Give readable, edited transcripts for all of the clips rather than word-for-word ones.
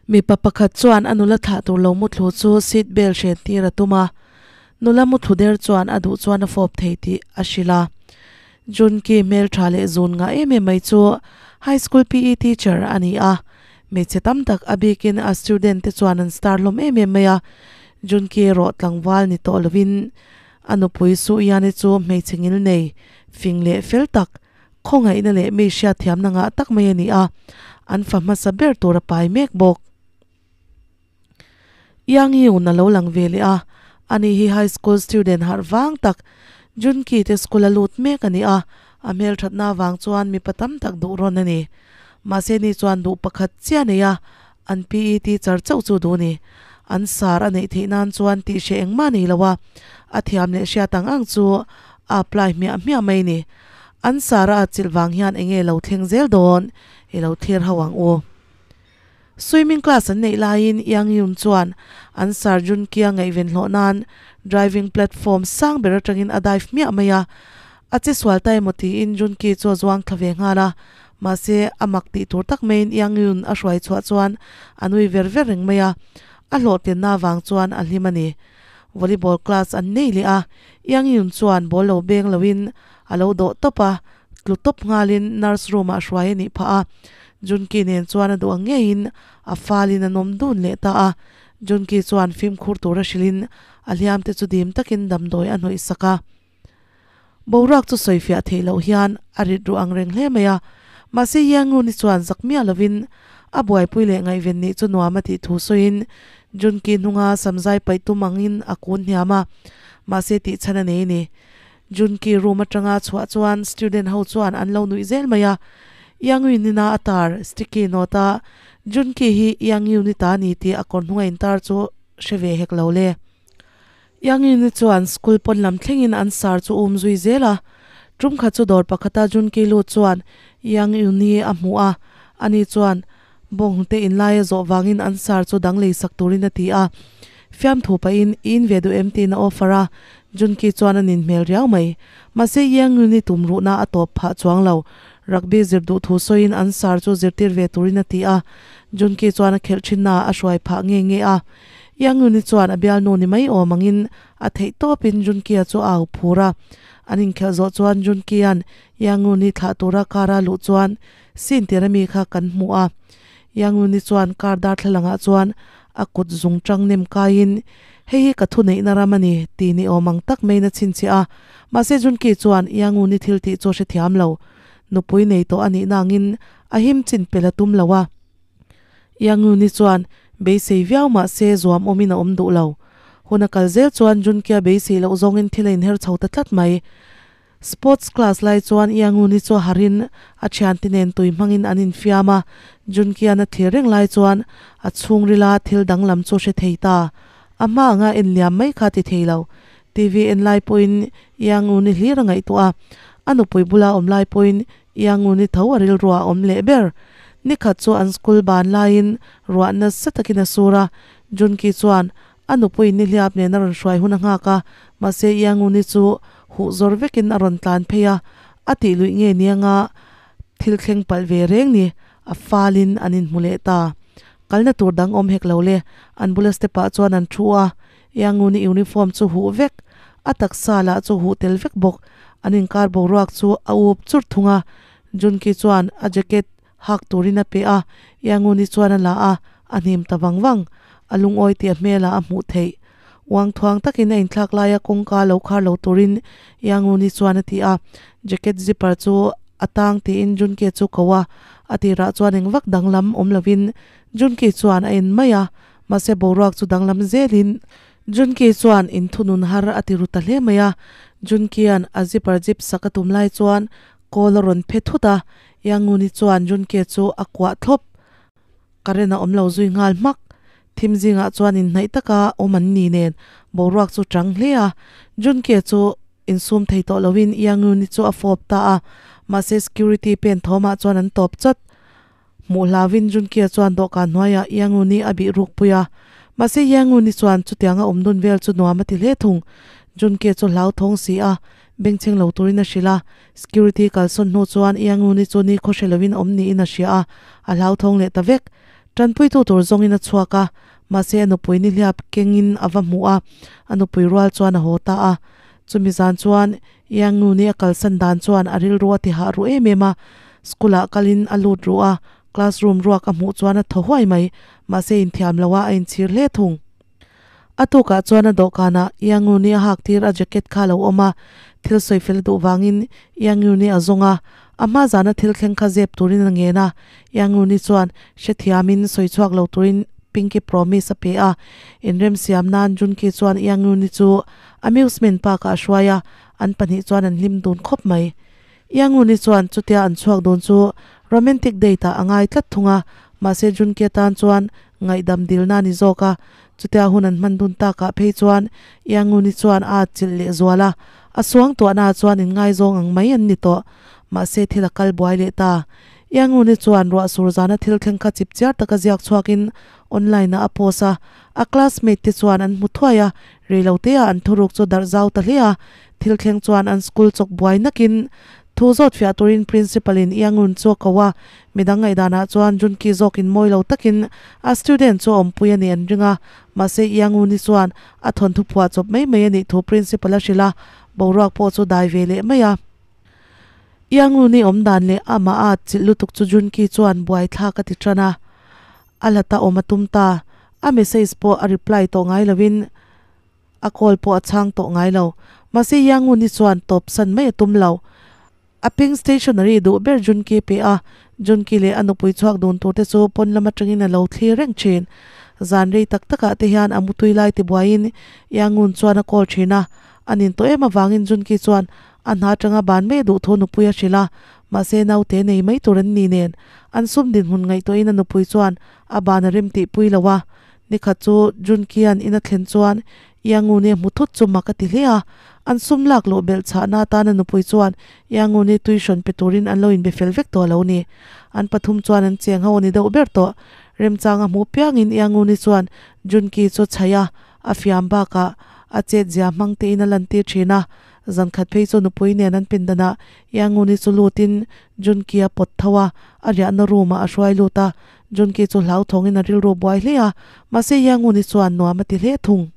Mipa pakhat chuan a nula thlah tur lo muthlu chu seat belt hren tir a tum a, nula muthlu der chuan a duh chuan a fawp thei tih a hrilh a. Junki hmeltha leh zun ngah em em mai chu High School PE teacher a ni a, hmeichhe tam tak a bikin a student te chuan an star hlawm em em mai a. Junki erawh tlangval ni tawh lovin a nupui Suhyani chu hmeichhe ngil nei, fing leh fel tak, Khawngaihna leh mi hriatthiamna ngah tak mai a ni a, an fa hmasa ber tur a pai mek bawk. Yang Yun a lo lang ve leh a, ani hi high school student harh vang tak, Junki te school a lut mek a ni a, a hmelthatna avang chuan mipa tam tak duh rawn a ni. Mahse ni chuan duh pakhat chiah a nei a, an PE teacher chauh chu duh a ni. An sar a neih theih nan chuan tih hreh engmah a nei lo a, a thiam leh hriat ang ang chu a apply hmiah hmiah mai a ni. An sara a chilh vang hian enge lo thleng zel dawn i lo thlir ho ang u. Swimming class an neih laiin Yang Yun chuan an sar Jun Kia ngaihven hlawh nan driving platform sang ber atangin a dive hmiah mai a. A che sual ta emaw tiin Jun Ki chu a zuang thla ve nghal a. Mahse a mak tih tur tak maiin Yang Yun a hruai chhuah chuan a nui ver ver reng mai a. A hlawhtlinna avang chuan a hlim a ni. Volleyball class an nei leh a, Yang Yun chuan ball lo beng loin a lo dawh tawp a, tlu tawp nghalin nurse room ah hruai a nih phah a. Junki nen chuan a duh ang ngeiin a falin an awm dun leh ta a. Junki chuan fimkhur tura hrilhin a hliam te chu dim takin damdawi a hnawih sak a. Boruak chu sawifiah theih loh hian a rit ruh ang reng hle mai a. Mahse Yanguni chuan zak miah lovin a buaipui leh ngaihven nih chu nuam a tih thu sawiin Junki hnunga samzai paih tum angin a kun hniam a. Mahse tihchhan a nei a ni. Junki room atanga chhuah chuan student ho chuan an lo nuih zel mai a, Yang Yun-ina a tar sticky note a Junki hi Yang Yun-i ta a ni tih a kawr hnunga intar chu hre ve hek lo le. Yang Yun-i chuan school pawn lam thlengin an sar chu um zui zel a, tum khat chu dawr pakhata Junki lut chuan Yang Yun-i a hmu a, ani chuan Bawnghnute inlai a zawh vangin an sar chu dang lei sak turin a ti a. Fiamthu pahin i in ve duh em tiin a offer a, Junki chuan a nin hmel riau mai. Mahse Yang Yun-i tum ruhna a tawp phah chuang lo. Rugby zir duh thu sawiin an sar chu zirtir ve turin a ti a, Junki chuan a khelh thinnaah a hruai phah nge nge a. Yang Yun-i chuan a bialnu ni mai awm angin a theih tawpin Junki-a chu a au phur a. An inkhelh zawh chuan Junki-a'n Yang Yun-i thlah tura car-a luh chuan Sin tir ami kha kan hmu a, Yangluni chuan car darthlalang ah chuan a kut zung tang nem kaiin, Hei hi ka thuneihna ram a ni, ti ni awm ang tak maiin a chhinchhiah a. Mahse Junki chuan Yanguni thil tih chu a hrethiam lo. Nupui nei tawh a nih nangin a him chin pel a tum lo a. Yanguni chuan beisei viau mahse zuam awmin a awm duh lo. Hun a kal zel chuan Junki-a beisei loh zawngin thil a inher chho ta tlat mai. Sports class lai chuan Ianguni chu a harhin a thiante nen tui hmangin an infiam a, Junkian a thlir reng lai chuan a chhungrila thil danglam chu hre thei ta. A hma anga en liam mai kha ti thei lo. TV en lai pawhin Ianguni hlir a ngaihtuah a, a nupui bula awm lai pawhin Ianguni tho a rilruah a awm leh ber. Nikhat chu an school ban laiin ruah nasa takin a sur a, Junki chuan A nupui nihliap nen a rawn hruai hun a nghak a, mahse Ianguni chu huh zawr vekin a rawn tlan phei a, a tih luih nge ni anga thil thleng palh ve reng ni, a falin an inhmu leh ta. Kalna tur dang awm hek lo le, an bula step ah chuan an thu a, Ianguni uniform chu huh vek, a taksa lah chu huh tel vek bawk, an inkar boruak chu a up chur thung a, Junki chuan a jacket Hak turin a pe a, Ianguni chuan a la a, a hnim ta vang vang. A lungawi tih a hmelah a hmuh theih. Uang thuang takin a inthlak laia kawngka lo khar lo turin Ianguni chuan a ti a, jacket zipper chu a tang tiin Junki chu ko a, a tirah chuan eng vak danglam awm lovin Junki chuan a en mai a, mahse boruak chu danglam zelin Junki chuan inthunun har a ti ru ta hle mai a, Junkia'n a zipper zip sak a tum lai chuan kawl a rawn phe thut a, Yanguni chuan Junke chu a kuah thlawp. Current a awm lo zui nghal hmak. Thim zingah chuan inhnaih taka awm an ni nen boruak chu chang hle a. Junke chu insum thei tawh loin Yanguni chu a fawp ta a, mahse security pen thawmah chuan an tawp chawt. Hmuh hlauin Junke chuan dawhkan hnuaiah Yanguni a bih ruk pui a. Mahse Yanguni chuan chutianga awm dun vel chu nuam a ti hle thung. Junke chu hlauthawng si a, Bengchheng lo turin a hrilh a, security kalsawn hnu chuan Ianguni chu ni khaw hre loin awm niin a hria a, a hlauthawng leh ta vek. Tanpuitu tur zawngin a chhuak a, mahse a nupui nihliap kengin a va hmu a, a nupui rual chuan a haw ta a. Chumi zan chuan Yangu-ni a kalsan dan chuan a rilru a ti hah ru em em a, school-ah kalin a lut ru a, classroom ruak a hmuh chuan a thaw huai mai, mahse inthiam lo a a inchhir hle thung. A tukah chuan a dawhkanah Yangu-ni a hak tir a jacket kha a lo awm a, thil sawi fel duh vangin Yangu-ni a zawng a, a hma zana thil thleng kha zep turin a ngen a, Yangu-ni chuan hrethiamin sawi chhuak lo turin Pinky promise a pe a, inremsiam nan Junki chuan Yangu-ni chu Amusement park-ah a hruai a, an pahnih chuan an hlim dun khawp mai. Yangu-ni chuan chutia an chhuak dun chu romantic date-ah a ngai tlat thung a, mahse Junki tan chuan ngaihdam dilna a ni zawk a, chutia hun an hman dun takah phei chuan Yangu-ni chuan a atchilh leh zual a, a suangtuahnaah chuan inngaizawng ang mai an ni tawh. Mahse thil a kal buai leh ta. Yangu-ni chuan ruah sur zana thil thleng kha chipchiar taka ziak chhuakin online-ah a post a, a classmate te chuan an hmu thuai a, Reiloteah an thuruk chu darh zau ta hle a, thil thleng chuan an school chawk buai nakin thu zawt fiah turin principal in Iangun chu a ko a, midang ngaihdanah chuan Junki zawkin mawi lo takin a student chu a awmpui a nih an ring a, mahse Ianguni chuan a thawnthu phuah chawp mai mai a nih thu principal a hrilh a, boruak pawh chu dai ve leh mai a. Ianguni awm dan leh amah a atchilh lutuk chu Junki chuan buaithlak a ti tan a. A hlata awm a tum ta. A message pawh a reply tawh ngai loin a call pawh a chhang tawh ngai lo. Mahse Yangon-i chuan tawp san mai a tum lo. A pink stationery duh ber Junki pe a, Junki leh a nupui chhuak dun tur te chu pawn lam atangin a lo thlir reng thin. Zan rei tak takah te hian a mutui lai tibuaiin Yangon chuan a call thin a. A nin tawh em avangin Junki chuan a hna atanga ban mai a duh thu nupui a hrilh a, mahse naute nei mai tur an ni nen an sum dinhmun ngaihtuahin a nupui chuan a ban a rem tih pui lo a. Nikhat chu Junkian in a thlen chuan Yanguni a hmu thut chu mak a ti hle a, an sum lak luh belh chhahna atan a nupui chuan Yanguni tuition pe turin an lo inbe fel vek tawh lo ni. An pathum chuan an cheng ho a ni deuh ber tawh. Remchang a hmuh piangin Yanguni chuan Junki chu chhaih a, a fiam bakah a chet zia hmang tein a lantir thin a. Zan khat phei chu nupui nen an pindanah Yanguni chu lutin Junki a pawt tho a, a riahna room ah a hruai lut a. Junki chu hlauthawngin a rilru buai hle a, mahse Yanguni chuan nuam a ti hle thung.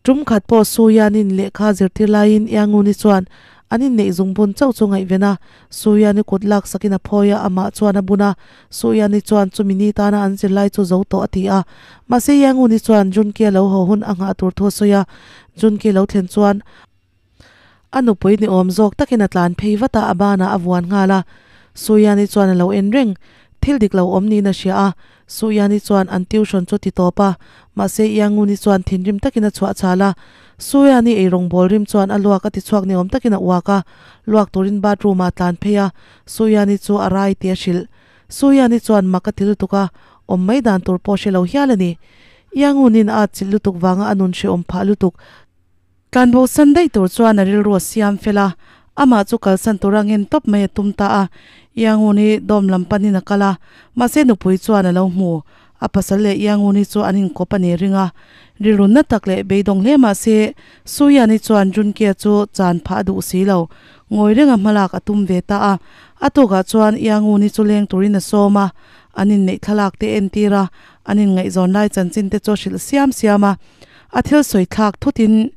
Tum khat pawh Su Yanin lehkha zirtir laiin Yanguni chuan an inneih zungbun chauh chu ngaihven a, Su Yani kut lak sakin a phawi a, amah chuan a bun a, Su Yani chuan chumi ni tana an zirlai chu zo tawh a ti a. Mahse Yanguni chuan Junki a lo haw hun a nghah tur thu a sawi a, Junki lo thlen chuan a nupui ni awm zawk takin a tlan phei vat a, a banah a vuan nghal a. Suyani chuan a lo en reng. Thil dik lo awm niin a hria a. Suyani chuan an tuition chu ti tawp a, mahse Ianguni chuan thinrim takin a chhuah chhal a. Suyani eirawng bawl rim chuan a luak a ti chhuak ni awm takin a uak a, luak turin bathroom ah a tlan phei a, Suyani chu a rai tih a hrilh. Suyani chuan mak a ti lutuk a, awm mai dan tur pawh hre lo hial a ni. Iangunin a atchilh lutuk vanga a nun hrehawm phah lutuk. Tlanbo san daih tur chuan a rilru a siam fel a, amah chu kalsan tur a ngen tawp mai a tum ta a. Ianguni dawm lam panin a kal a, mahse nupui chuan a lo hmu. A pasal leh Ianguni chu an inkawp a ni ring a. Rilru na tak leh beidawng hle mahse Suyani chuan Junkia chu chan phah a duh si lo. Ngawi renga hmalak a tum ve ta a. A tukah chuan Ianguni chu leng turin a sawm a, an inneih thlalak te entir a, an inngaihzawn lai chanchin te chu a hrilh siam siam a. A thil sawi thlak thutin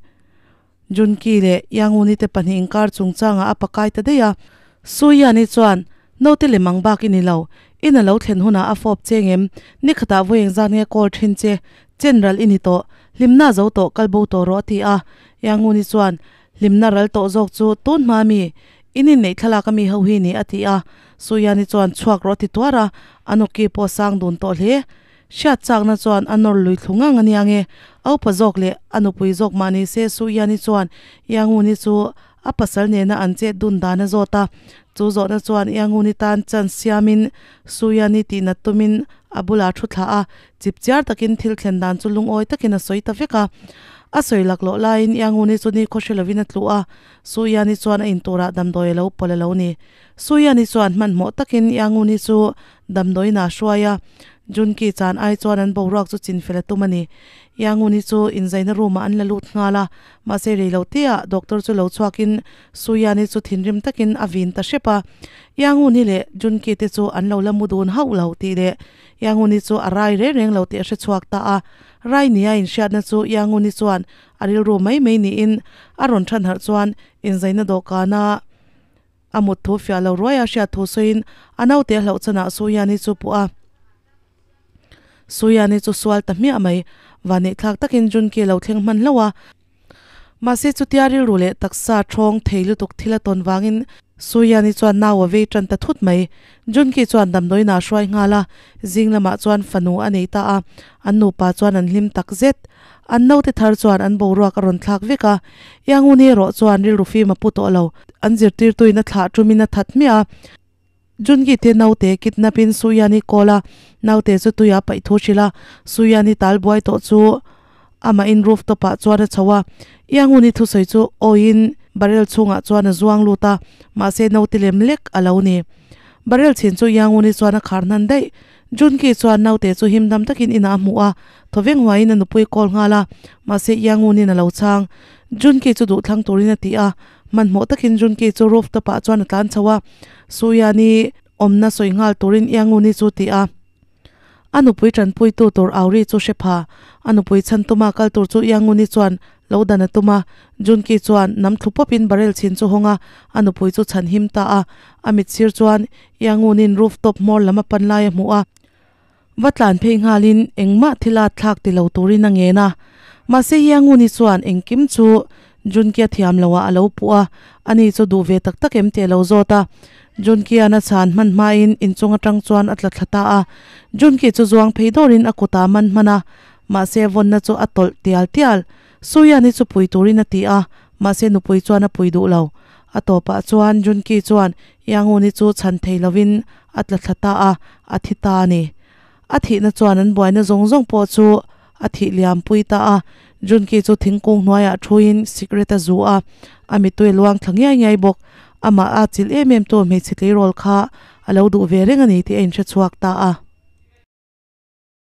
Junki leh Yanguni te pahnih inkar chungchangah a pakai ta daih a. Suyani chuan, Naute lem ang bak i ni lo. In a lo thlen hunah a fawp che ngem? Ni khatah vawi engzat nge call thin che? Chen ral i ni tawh. Hlimna zo tawh kal bo tawh rawh a ti a. Yanguni chuan, Hlimna ral tawh zawk chu tun hma mi? In inneih thlalak a mi ho hi ni a ti a. Suyani chuan, Chhuak rawh a ti tuar a. A nawki pawh a sang dun tawh hle. Hriat chakna chuan a nawr lui thlu ngang a nia nge? A upa zawk leh a nupui zawk mah ni se Su Iani chuan Ianguni chu a pasal nena an chet dun dan a zawt a. Chu zawhna chuan Ianguni tan chance siamin Su Iani tihnat tumin a bulah thu thlah a, chipchiar takin thil thlen dan chu lungawi takin a sawi ta vek a. A sawi laklawh laiin Ianguni chu ni khaw hre lovin a tlu a, Su Iani chuan a inturah damdawi a lo pawlh a lo ni. Su Iani chuan hmanhmawh takin Ianguni chu damdawiin a hruai a. Junki chan ai chuan an boruak chu chinfel a tum a ni. Yanguni chu inzaina room ah an la lut nghal a, mahse rei lo te ah doctor chu lo chhuakin Suyani chu thinrim takin a vin ta hrep a. Yanguni leh Junki te chu an lo la mu dun hauh lo tih leh Yanguni chu a rai reng reng lo tih a hre chhuak ta a. Rai nia inhriatna chu Yanguni chuan a rilru mai mai niin a rawn than harh chuan inzaina dawhkana a mut thu fiah lo ruai a hriat thu sawiin a naute a hlauh chanah Suyani chu puh a. Suyani chu sual ta hmiah mai. Vaneihthlak takin Junki lo thleng hman hlauh a. Mahse chutia rilru leh taksa thawng thei lutuk thil a tawn vangin Suyani chuan nau a vei tan ta thut mai. Junki chuan damdawiin ah hruai nghal a, zing lamah chuan fanu a nei ta a, an nupa chuan an hlim tak zet. An naute thar chuan an boruak a rawn thlak vek a, Ianguni erawh chuan rilru fim a pu tawh lo. An zirtirtuin a thlah tumin a that hmiah a. Junki te naute kidnap in Suyani call a, naute chu tuia paih thu hrilh a, Suyani tal buai tawh chu amah in rooftop ah chuan a chho a, Ianguni thusawi chu awiin barrel chhungah chuan a zuang lut a, mahse naute lem lek a lo ni. Barrel chhin chu Ianguni chuan a khar hnan daih. Junki chuan naute chu him dam takin inah a hmuh a, thawveng huaiin a nupui call nghal a, mahse Iangunin a lo chhang. Junki chu duhthlang turin a ti a, Hmanhmawh takin Junki chu rooftop ah chuan a tlan chho a, Suyani awmna sawi nghal turin Ianguni chu ti a. A nupui tanpuitu tur Auri chu hre pha. A nupui chhan tuma kal tur chu Ianguni chuan lo dan a tum a, Junki chuan nam thlu pawpin barrel chhin chu hawng a, a nupui chu chhan him ta a. A mit sir chuan Iangunin rooftop hmawr lam a pan lai a hmuh a. Va tlan phei nghalin engmah thil a thlak ti lo turin a ngen a. Mahse Yanguni chuan engkim chu Junkia thiam loah a lo puh a, ani chu duh ve tak tak em tih a lo zawt a. Junkian a chhan hman hmain inchung atang chuan a tla thla ta a. Junki chu zuang phei dawrin a kutah man hman a, mahse vawnna chu a tawlh tial tial. Suyani chu pui turin a ti a, mahse nupui chuan a pui duh lo. A tawpah chuan Junki chuan Yanguni chu chhan thei lovin a tla thla ta a, a thi ta a ni. A thihna chuan an buaina zawng zawng pawh chu a thih liam pui ta a. Junki chu thingkung hnuaiah thuin sikret a zu a, a mittui a luang thla ngiai ngiai bawk. Amah a chilh em em tu hmeichhe tleirawl kha a lo duh ve reng a ni tih a inhre chhuak ta a.